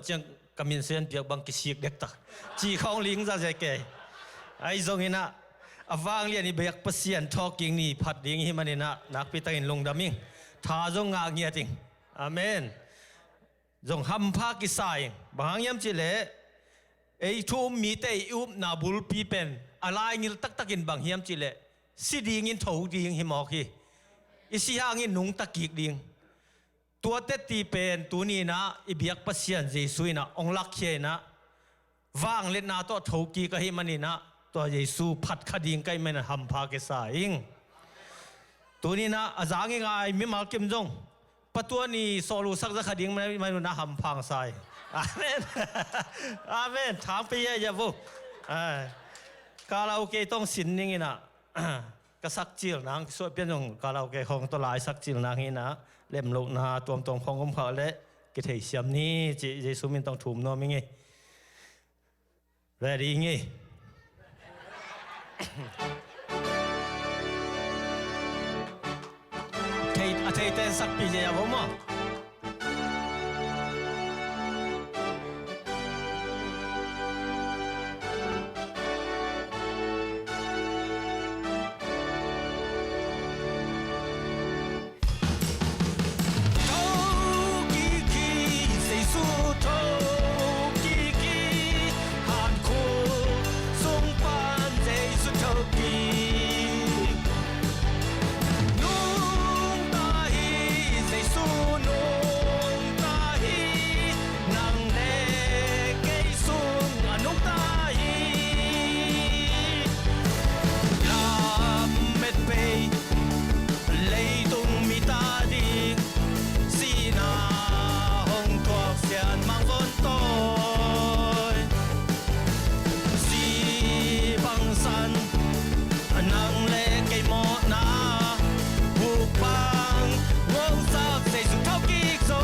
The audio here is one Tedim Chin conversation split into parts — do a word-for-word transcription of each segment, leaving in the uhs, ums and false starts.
ciang ka minsen piak bang kisik dektak. Cih khawng ling zazek kei. Ahi zongin ah, a vanglian i biak Pasian thawhkik ni phat ding i hih manin ah, nakpi takin lungdam ing. Tha zong ngah ngiat ing. Amen. Zong hampha kisa ing. Bang hang hiam cih leh, ei thu um mite i upna bulpi pen a laingil taktakin bang hiam cih leh, si dingin tho ding hi mawk hi. I si hangin nungta kik ding. Tua teci pen tuni in ah i biak Pasian Jesu in ah hong lakkhia in ah, vangliatna tawh tho kik ahih manin ah, tua Jesu phat kha ding ka hih manin ah hampha kisa ing. Tuni in ah a zang i ngai mimal kim zong Pa Tuan i solo sak za kha ding mah, mah in ah hampha sa ing. Amen. Amen. Thangpi ya ya vo. Ai. Karaoke tawh sin ning in ah, ka sakcil nang, suahpian zong karaoke khawng tawh lai sakcil nang hi in ah, lemlohna tuamtuam khawng om kha leh kitheisiam ni cih Jesu min tawh thum nuam ing ei. Ready ing ei. Thei, a theite in sakpih ziahziah vo maw. Thokik hi, Jesu thokik hi, hankhuk sung pan Jesu thokik. Nungta hi, Jesu nungta hi, nang le kei sungah nungta hi. Lam met pei, leitung mite ading sihna hong thuak sianmang vun tawi. Si bangsan nang le kei mawhna, buk bang ngawhsak Jesu thokik zo.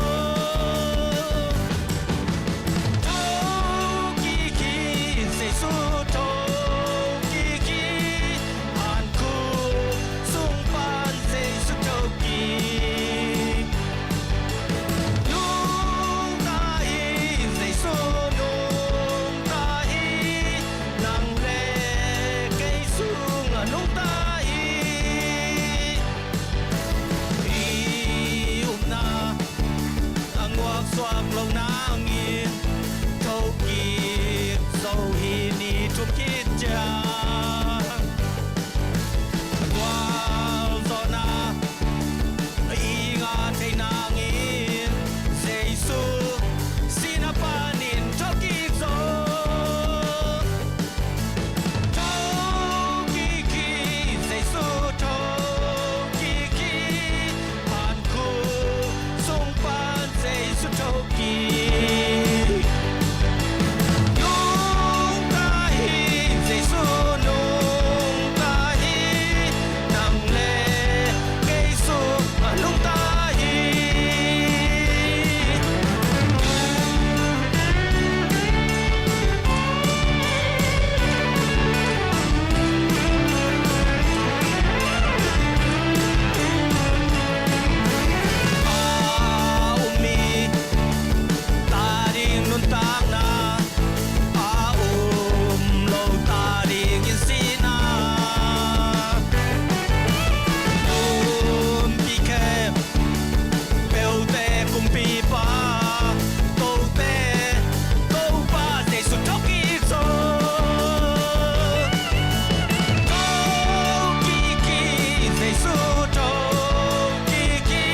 Thokik hi, Jesu thokik hi, hankhuk sung pan Jesu thokik. Nungta hi, Jesu nungta hi, nang le kei sungah nungta hi. I upna a nguaksuak loh nangin thokik zo hi ni thum khit ciang. Gualzawhna i ngah theih nangin Jesu sihna panin thokik zo. Thokik hi, Jesu thokik hi, hankhuk sung pan Jesu thokik. Nungta hi, Jesu nungta hi, nang le kei sungah nungta hi. A um mi ta ding nuntakna, a um lo ta dingin sihna, kumpi khempeuhte kumpipa, kote Topa Jesu thokik zo. Thokik hi, Jesu thokik hi,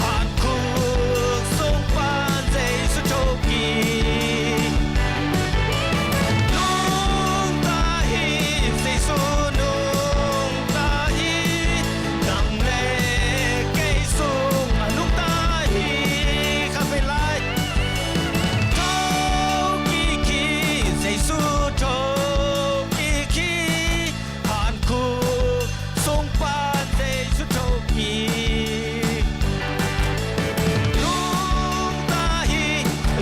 hankhuk sung pan Jesu thokik. Nungta hi, Jesu nungta hi, nang le kei sungah nungta hi. Khatvei lai. Thokik hi, Jesu thokik hi, hankhuk sung pan Jesu thokik. Nungta hi,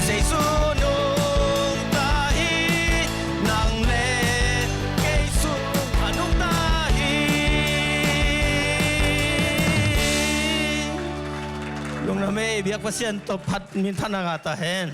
Jesu nungta hi, nang le kei sungah nungta hi. Lungdam ei, biak Pasian tawh phat minthanna ngah ta hen.